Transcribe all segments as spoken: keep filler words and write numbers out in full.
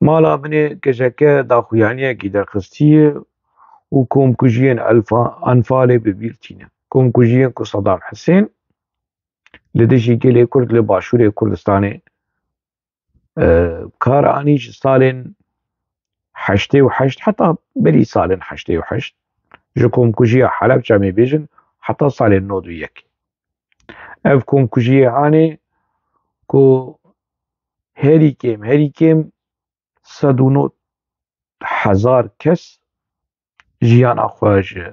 Mala binê kejeke daxuyaniyekî derxistiye û komkujiyên Elfa-, Enfalê bi bîr tîne. Komkujiyên ku Sedam Hisên li dijî gelê Kurd li Başûrê Kurdistanê, e, kar anî ji salên heştê û heşt heta berî salên heştê û heşt, ji komkujiya Helebçe em ê bêjin heta salên nod û yek. Ev komkujiyê anê ku herî kêm, herî kêm sed û nod hezar kes jiyana xwe ji,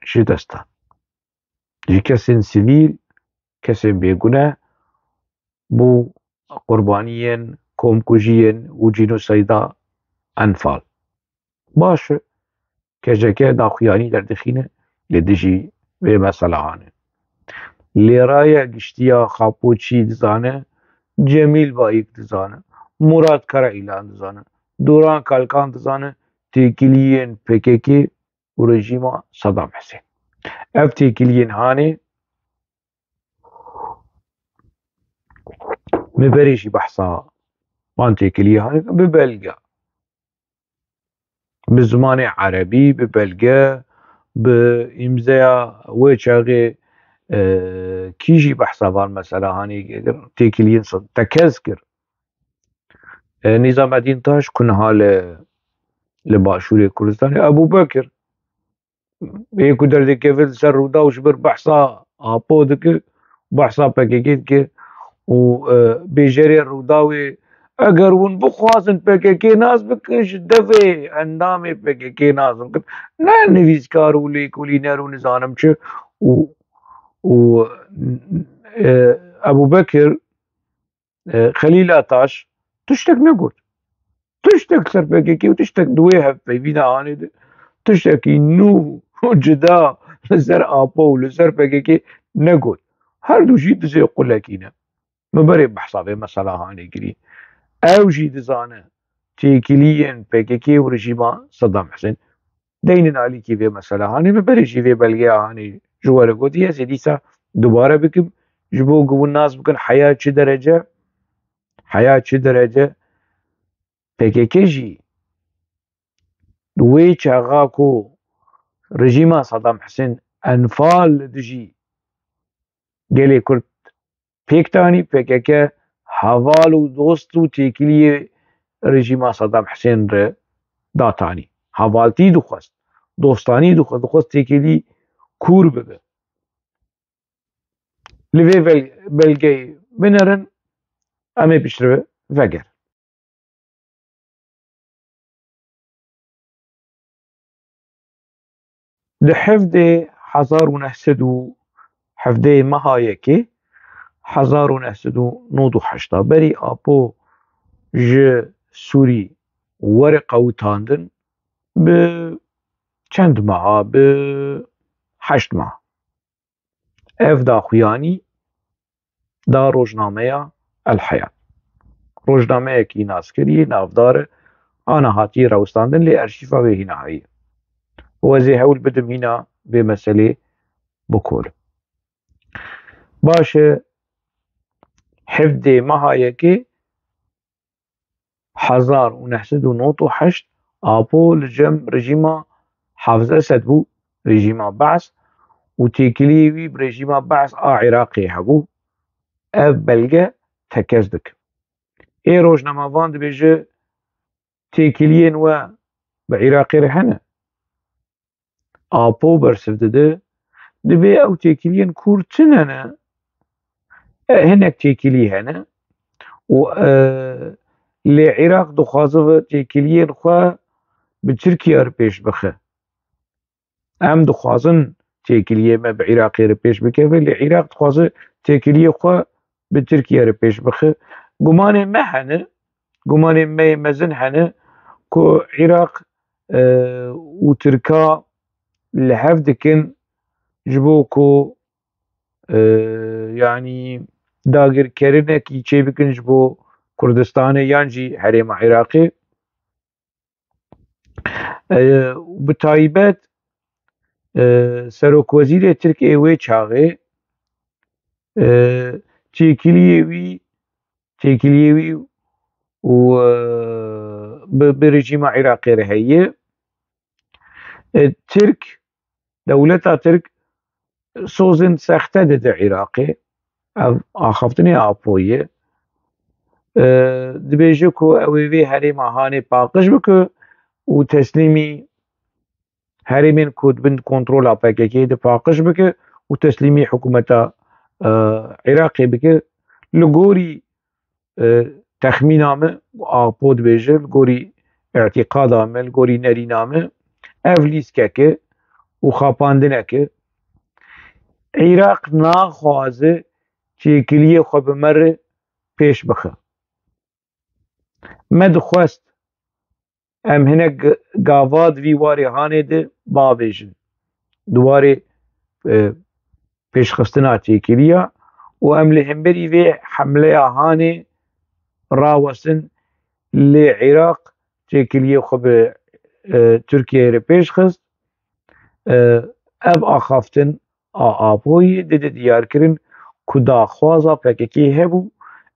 ji dest dan. Ji kesên sivîl, kesên bêgune bû qurbaniyên komkujiyên û cînoseyda Enfal. Baş e, kejeke daxuyanî derdixîne li dijî vê meselehanê. Lêraya giştiya Xapo çî dizane, Cemîl Bayik dizane, Murat Karaîlan dizane, Duran Kalkan dizane, têkiliyên P K K û rejîma Sedam Hisên. Ev têkiliyên hanê min berê jî behsa van têkiliyê hanê bi belge, bi zimanê erebî, bi belge, bi îmzeya wê çaxê, e, kî jî behsa van mesela hanê kir, têkiliyên tekez kir. E, Nîzamedîn Taş ku niha li, li Başûrê Kurdistanê, Ebû Bekir, ê ku derdikeve li ser Rûdaw ji ber behsa Apo dike, behsa P K K dike û, e, bêjerê Rûdawê, eger hûn bixwazin P K K nas bikin, ji devê endamê P K K nas bikin. Ne nivîskar û lêkolîner û nizanim çi û, û, e, Ebû Bekir, e, Xelîla Taş tiştek negot. Tiştek ser P K K û tiştek di wê hevpeyvîna anê de tiştekî nû û cida li ser Apo û li ser P K K negot. Her du jî dizê qulekî ne. Min berê behsa vê mesela hanê kirî. Ew jî dizane têkiliyên P K K û rejîma Sedam Hisên. Deynin alîkî vê mesela hanê, min berê jî vê belgeya hanê ji we re gotî, ez ê dîsa dubare bikim, ji bo ku hûn nas bikin heya çi derece, heya çi derece P K K jî wê çaxa ku rejîma Sedam Hisên Enfal li dijî gelê Kurd pêk tanî, P K K heval û dost û têkiliyê rejîma Sedam Hisên re datanî. Hevaltî dixwest, dostanî dixwest, dixwest têkilî kûr bibe. Li vê vel-, belgeyê binerin, em ê piştre vegerin. Di hevdê hezar û neh sed û hevdê meha yekê hezar û neh sed û nod û heşt a berî Apo ji Sûrî were qewitandin, bi çend meha, bi heşt meha. Ev daxuyanî da rojnameya El Heyat. Rojnameyekî naskirî, navdar e, ana hatiye rewistandin, lê arşîfa wê hîna heye. Û ez ê hewl bidim hîna vê meselê bikolim. Baş e, hevdê meha yekê hezar û neh sed û nod û heşt Apo li cem rejîma Hafiz Esed bû, rejîma Be's, û têkiliyê wî bi rejîma Be's a Iraqê hebû. Ev belge tekez dike. Ê rojnamevan dibêje, têkiliyên we bi Iraqê re hene? Apo bersiv dide, dibê ew têkiliyên kûr tune ne, e, hinek têkilî hene û, e, lê Iraq dixwaze ve têkiliyên xwe bi Tirkiye re pêş bixe. Em dixwazin têkiliyê me bi Iraqê re pêş bikeve, lê Iraq dixwaze têkiliyê xwe bi Tirkiye re pêş bixe. Gumanê me hene, gumanê me yê mezin hene ku Iraq, e, û Tirka li hev dikin ji bo ku, e, yanî dagirkerinekî çêbikin ji bo Kurdistanê yan jî herêma Iraqê. E, bi taybet, e, serokwezîrê Tirk ê wê çaxê, e, têkiliyê wî, têkiliyê wî û, e, bi, bi rejîma Iraqê re heye. E, Tirk, dewleta Tirk sozên sexte dide Iraqê. Ev axaftinê Apo ye. E, dibêje ku ew ê vê herêma Hanê paqij bike û teslîmî herêmên ku di bin kontrola P K K de paqij bike û teslîmî hikûmeta, e, Iraqê bike. Li gorî, e, texmîna min, Apo dibêje, li gorî îtîqada min, li gorî nerîna min, ev lîstkek e û xapandineke. Iraq naxwaze têkiliyê xwe bi me re pêş bixe. Me dixwest em hinek g-, gava di vî warê Hanê de bavêjin. Di warê, e, pêşxistina têkiliya û em li hemberî vê hemleya Hanê rawestin, lê Iraq têkiliyê xwe bi, e, Tirkiyeyê re pêş xist. E, ev axaftin a Apoyê dide diyarkirin ku daxwaza P K K hebû,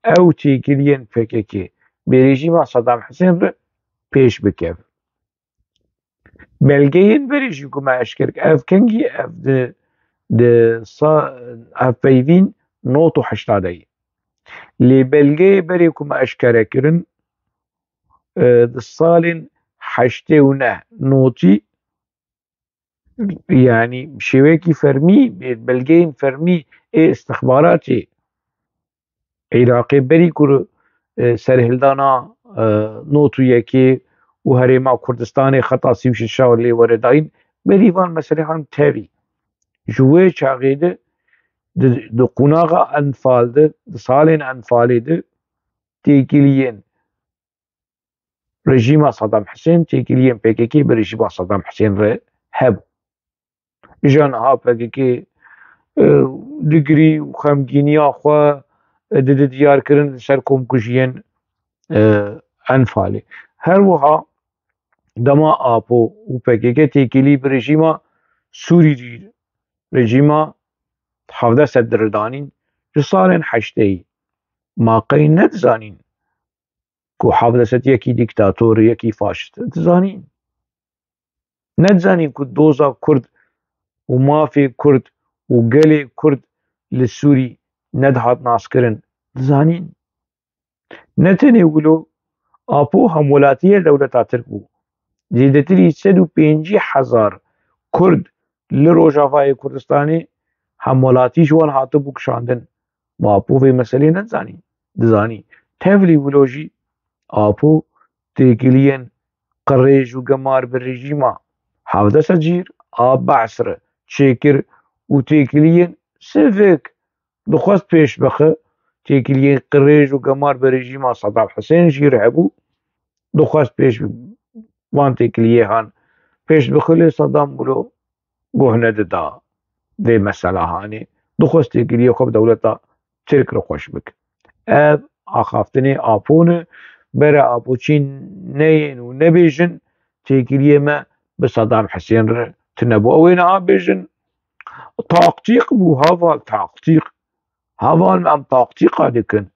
ew têkiliyên P K K bi rejîma Saddam Husên re pêş bikeve. Belgeyên berê jî ku me eşker kir, ev kengî, ev di, di sa-, ev peyvîn nod û heşta de ye. Lê belgeyê berê ku me eşkere kirin, e, di salên heştê û neh notî, yanî şêweyekî fermî, bi belgeyên fermî ê istixbaratê Iraqê berî ku, e, serhildana, e, nod û yekê û Herêma Kurdistanê xeta sî û şeş lê were dayîn, berî van meselehan tevî. Ji wê çaxê de di, di qunaxa Enfal de, di salên Enfalê de têkiliyên rejîma Saddam Husên, têkiliyên P K K bi rejîma Saddam Husên re hebû. Îja niha P K K, e, digirî û xemgîniya xwe, e, dide diyarkirin li ser komkujiyên, e, Enfalê. Her wiha dema Apo û P K K têkilî bi rejîma Sûrî re, rejîma hevdeh sed re danîn, ji salên heşteyî, ma qey nedizanîn ku hevdeh sed yekî dîktator, yekî faşîst? Dizanîn. Nedizanîn ku doza Kurd û mafê Kurd û gelê Kurd li Sûrî nedihat naskirin? Dizanîn. Ne tenê wilo, Apo hemwelatiyê dewleta Tirk bû. Zêdetirî sed û pêncî hezar Kurd li Rojavayê Kurdistanê hemwelatî ji wan hatibû kişandin. Ma Apo vê meselê nedizanî? Dizanî. Tevlî wilo jî Apo têkiliyên qirêj û gemar bi rejîma hevdeh sed jîr a Be's re çêkir û têkiliyên sivik dixwest pêş bixe, têkiliyên qirêj û gemar bi rejîma Saddam Husên jî re hebû, dixwest pêş van têkiliyê han pêş bixe, lê Saddam wilo guh nedida vê mesela hanê. Dixwest têkiliyê xwe bi dewleta Tirk re xweş bike. Ev axaftinê Apo ne, bere Apo çî neyên û nebêjin, têkiliyê me bi Saddam Husên re tune bû. Ew ê niha bêjin, taktîk bû, heval, taktîk. Heval, me em taktîka dikin.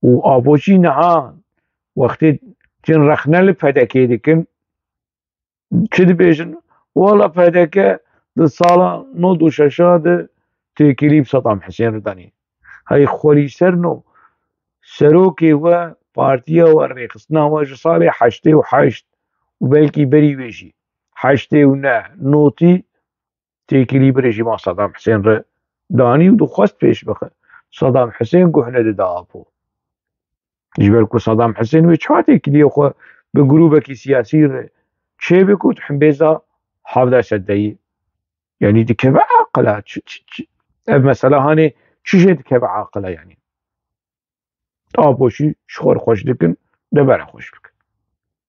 Û Apo çî niha wextê cin rexne li P D K dikin, çi dibêjin? Wala P D K di sala nod û şeş de têkilî bi Saddam Husên re danî. Hey xwelî ser no, serokê we, partiya we, rêxistina we ji salê heştê û heşt û belkî berî wê jî heştê û neh notî têkilî bi rejîma Saddam Husên re danî û dixwest pêş bixe. Saddam Husên guh nedida Apo. Ji ber ku Saddam Husên wê çawa têkiliyê xwe bi grûbekî siyasî re çêbik û di himbêza hevdeh sedeyî. Yanî dikeve aqila, çi, çi, çi, ev mesela hanê çi jê dikeve aqila yanî. Apo çî ji xwe re xweş dikin, de bere xweş bike.